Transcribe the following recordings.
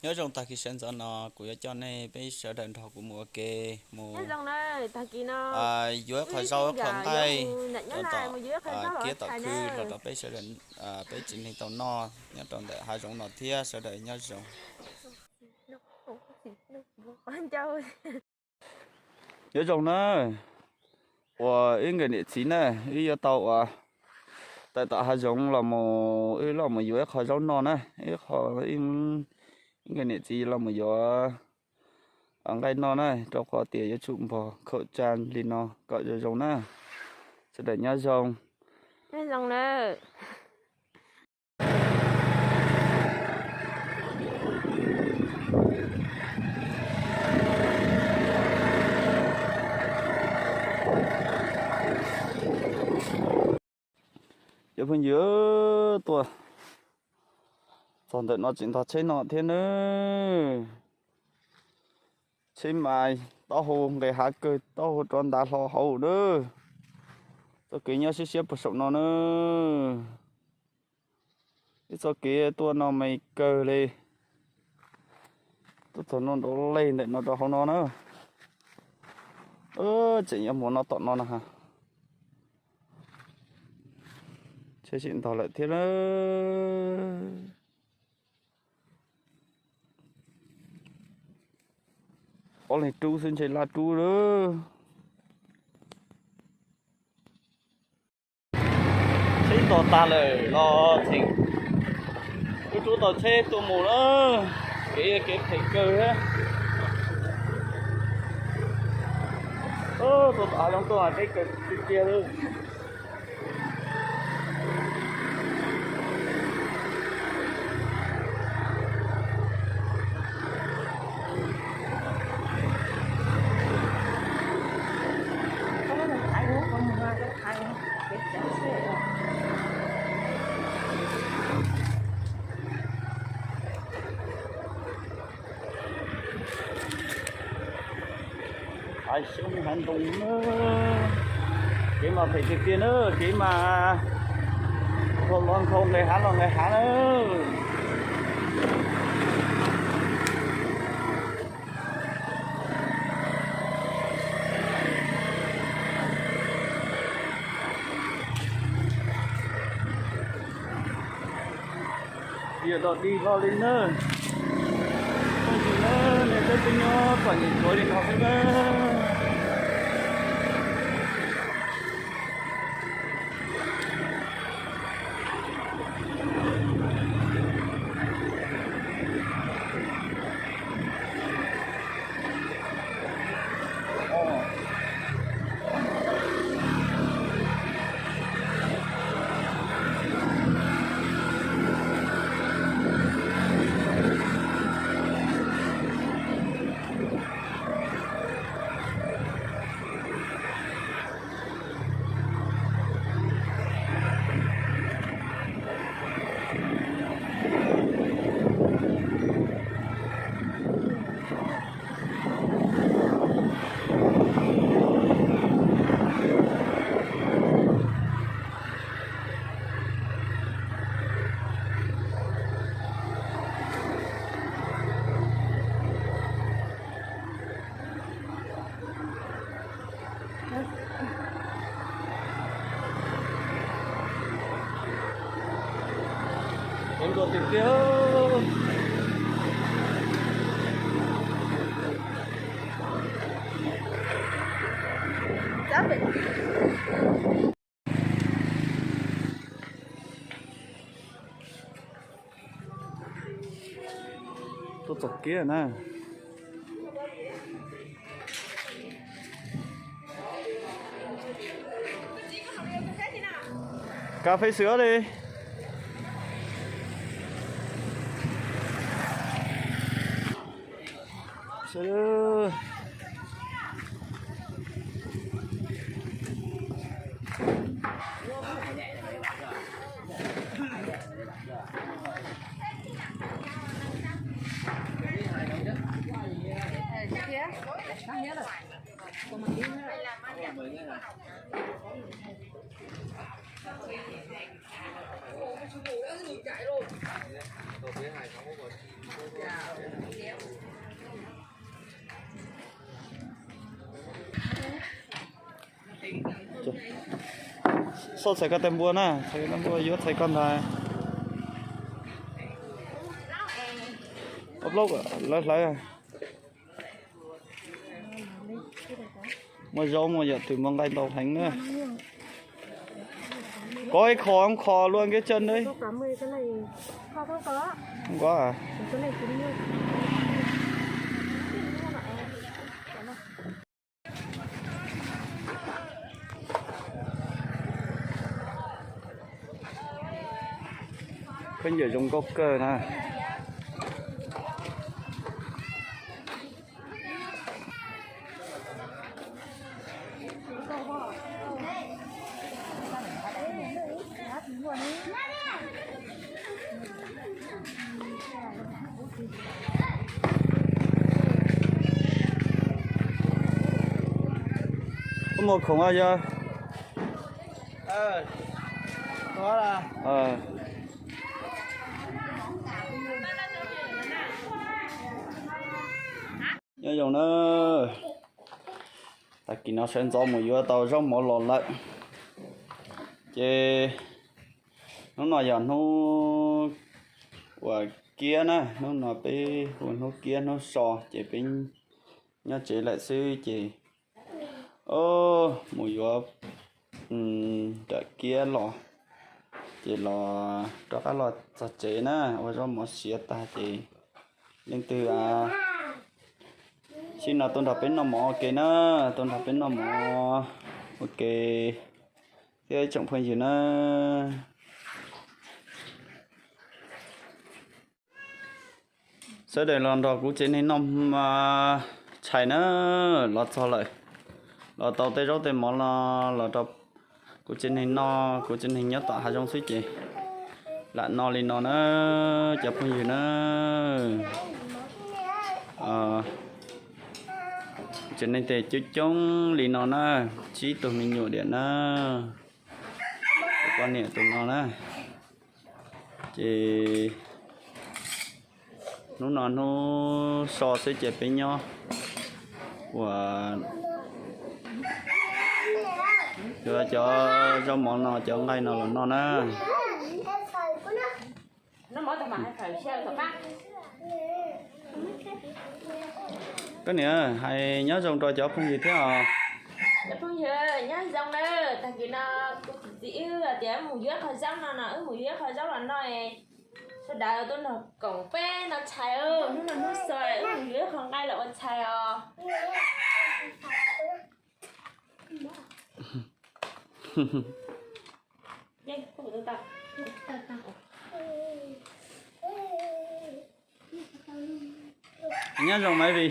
Nyob zoo tag kis sawv ntxov no kuv yuav coj nej peb sawv daws nrog kuv mus ua ke mus yuav ib qho zaub ib qho nqaij rau tom kiab tom khw los rau peb sawv daws, peb tsev neeg tau noj nyob rau ntawm hav zoov no thiab. Sawv daws nyob zoo. Nyob zoo na, uas wb nkawm niam txiv na, wb yuav tau uas tawm tom hav zoov los mus, wb los mus yuav ib qho zaub noj na, ib qho, wb nkawm niam txiv los mus yuav nqaij noj na, rau qhov tias yuav tsum npog khaum tsa li no kom zoo zoo na. Sawv daws nyob zoo. Cov phooj ywg, tuaj txog ntawm no tseem ntog tsheb no thiab nawb. Tsheb mas taub hau nqes hav kawg, taub hau rov ntav hlo hauv nawb. Txoj kev nyob siab siab puag saum no nawb. Ib txoj kev tuaj no me kawg li. Tuaj txog no nrov leg ntawm no rau hauv no na. Tseem yuav mus no tom no na ha. Tsheb tseem ntog lawm thiab na. Ob leeg rub xwb ntshe laj rub lawm. Tsheb ntog tag lawm los tseem rub rub tau tsheb tuaj mus na. Kev kev phem kawg thiab. Tuaj tom hav zoov tuaj mas deb kawg tiag tiag li. Hav xyoob hav ntoo na, kev mas phem tiag tiag na, kev mas nkhaus los nkhaus, nqes hav los nqes hav na. Yog dog dig hlo li na. Phooj ywg na, nej saib peb nyob txom nyem tshuav li no xwb na. Ua nkaus tiag tiag. Tuaj txog kiag na. Cà phê sữa đi. Sữa. Xauj txhais ko taw npua na, txhais ko taw npua yuav txhais ko ntag. Ob plaub lawv hlawv. Muaj zaub muaj yam twm muaj nqaij ntau heev na. Kov ib qho kho luaj nkev coj neb. Pheej yam zoo nkauj kawg na. Koj muag khoom yog? Nyob zoo na, tag kis no sawv ntxov mus yuav tau zaub mov los lawm. Ces hnub no yog hnub uas kiab na, hnub no peb hu hnub kiab hnub so ces peb nyob tsev lawm xwb ces mus yuav nram kiab los, ces los rov qab los txog tsev na, ua zaub mov siav tag ces leej twg sij no tuaj nrog peb noj mov ua ke na, tuaj nrog peb noj mov ua ke thiab ib tsoom phooj ywg na. Sawv daws los nrog kuv tsev neeg noj tshais na, los txog lawm, los tau tej zaub tej mov los los rau kuv tsev neeg noj, kuv tsev neeg nyob tom hav zoov xwb ces lam no li no na, cov phooj ywg na. Tsev neeg tej coob coob li no na, tsib tug me nyuam diam na, tus poj niam tus no na. Ces hnub no hnub so xwb ces peb nyob ua yuav cov zaub mov no cov nqaij no los noj na. Koj niam, hais nyob zoo rau cov phooj ywg thiab os. Cov phooj ywg nyob zoo na, tag kis no kuv txiv wb tias mus yuav qhov zaub no no, wb mus yuav qhov zaub los noj. Sawv daws tuaj nrog koom peb noj tshais, hnub no hnub so wb mus yuav qhov nqaij los ua tshais os. Nyob zoo Maiv Vij,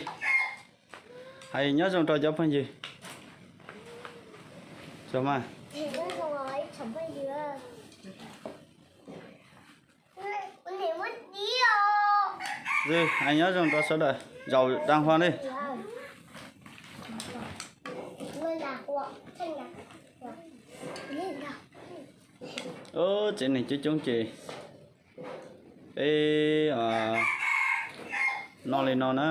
hais nyob zoo rau cov phooj ywg. Hais nyob zoo rau sawv daws, zaum dang huab li. Tsev neeg coob coob ces peb noj li no na.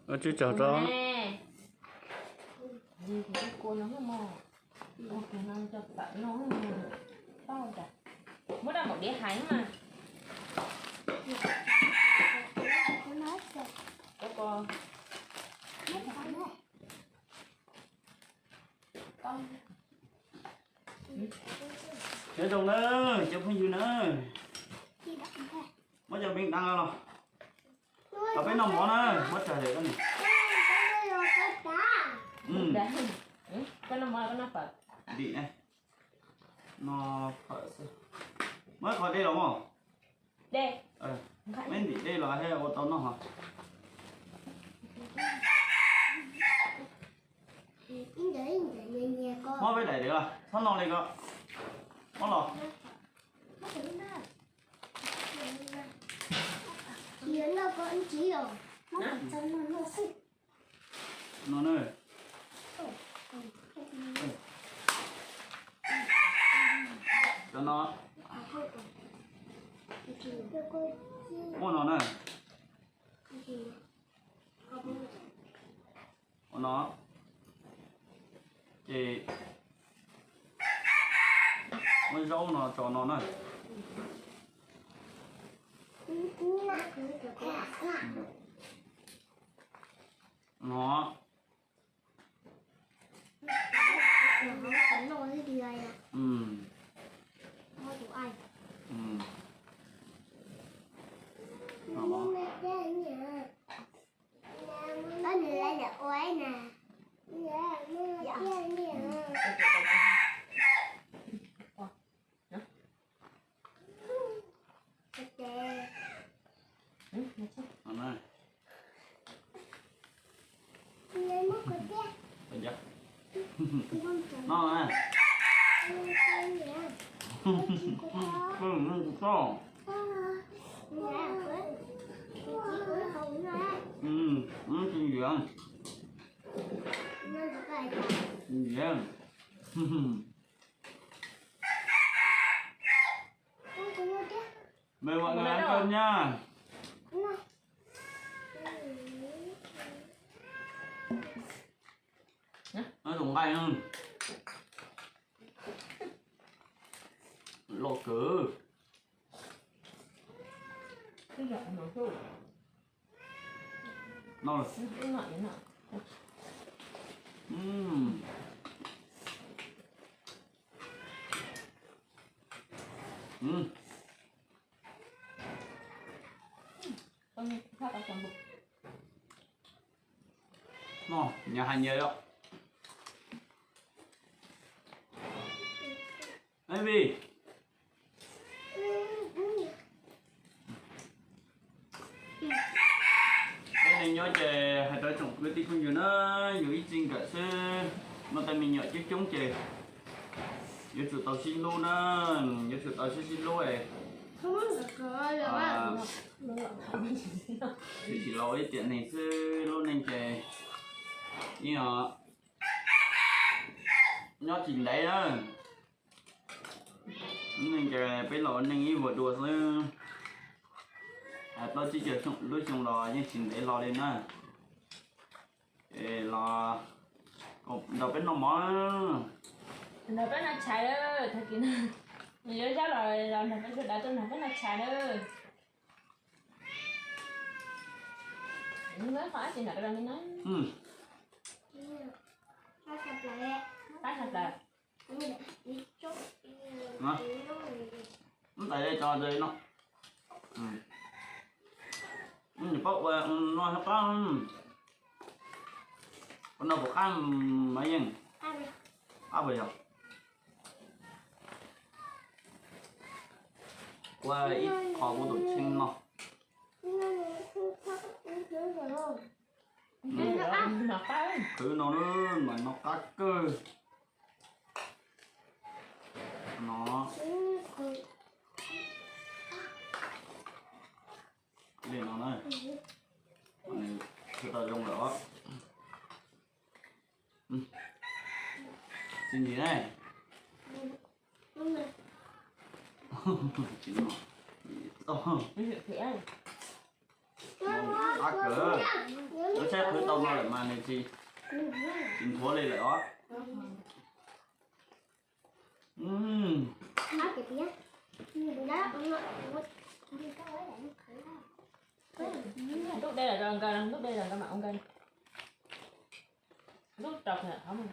Ua tswb tsaug rau. Muab rau maum diav hais mas. Nyob zoo na, cov phooj ywg na. Muab cov peev dab los, los peb noj mov na, muab tsa lem koj niam. Dim ne, no phawm xwb. Muab qhov dej los mog. Dej. Neb ntim dej los thiaj ua tau noj hos. Muab peb daim diav los txhob no li ko. Muab los. No na. Cov no. Muab no na. Ua no. Ces muab zaub no tso no na. No. No. Tsis nyiam. Tsis nyiam. Mệt mỏi ngắn cơn nha. Nó dùng tay luôn. Lột cử. No. Ừm. Ừm. No, nyias hais nyias yom. Ej Vij. Peb neeg nyob ces hais rau tsoom kwv tij phooj ywg na, yus ib txwm nkawm xwb, muaj tej me nyuam coob coob ces yuav tsum tau sib hlub na, yuav tsum tau sib sib hlub es tsis tsis los ib tiam neeg xwb, lub neej ces ib yam nyob tsis ntev na. Lub neej ces peb los ua neej ib vuag dua xwb, plaub tsib caug lub xyoo los yeej tsis ntev hlo li na. Es los nrog peb noj mov, nrog peb noj tshais lawm, tag kis no yuav zab los los nrog peb sawv daws tuaj nrog peb noj tshais lawm. Tab sab plaws. Ntawm no, nws paub ua no qab, ua no puas qab mas yeej qab puas yog? Ua ib qho kuv tus tsheej no. Qhwv no mas no qab kawg. No. Li no na. Nws tsis tau zoo lawm os. Tsis ntsim ne. Tsis no. Qab kawg. Lub tsheb qhwv tau no lawm mas nws tsis, tsis nthuav li lawm os. Ntub dej los rau nkawd, ntub dej los nkawd mam ua nkawd. Ntub rau qhov no.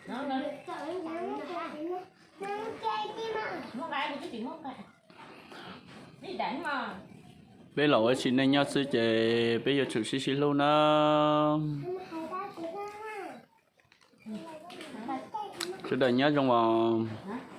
No, no, muab nqa, kuv twb tsis muab nqa. Peb los ua tsim neej nyob xwb ces peb yuav tsum sib sib hlub na. Sawv daws nyob zoo os.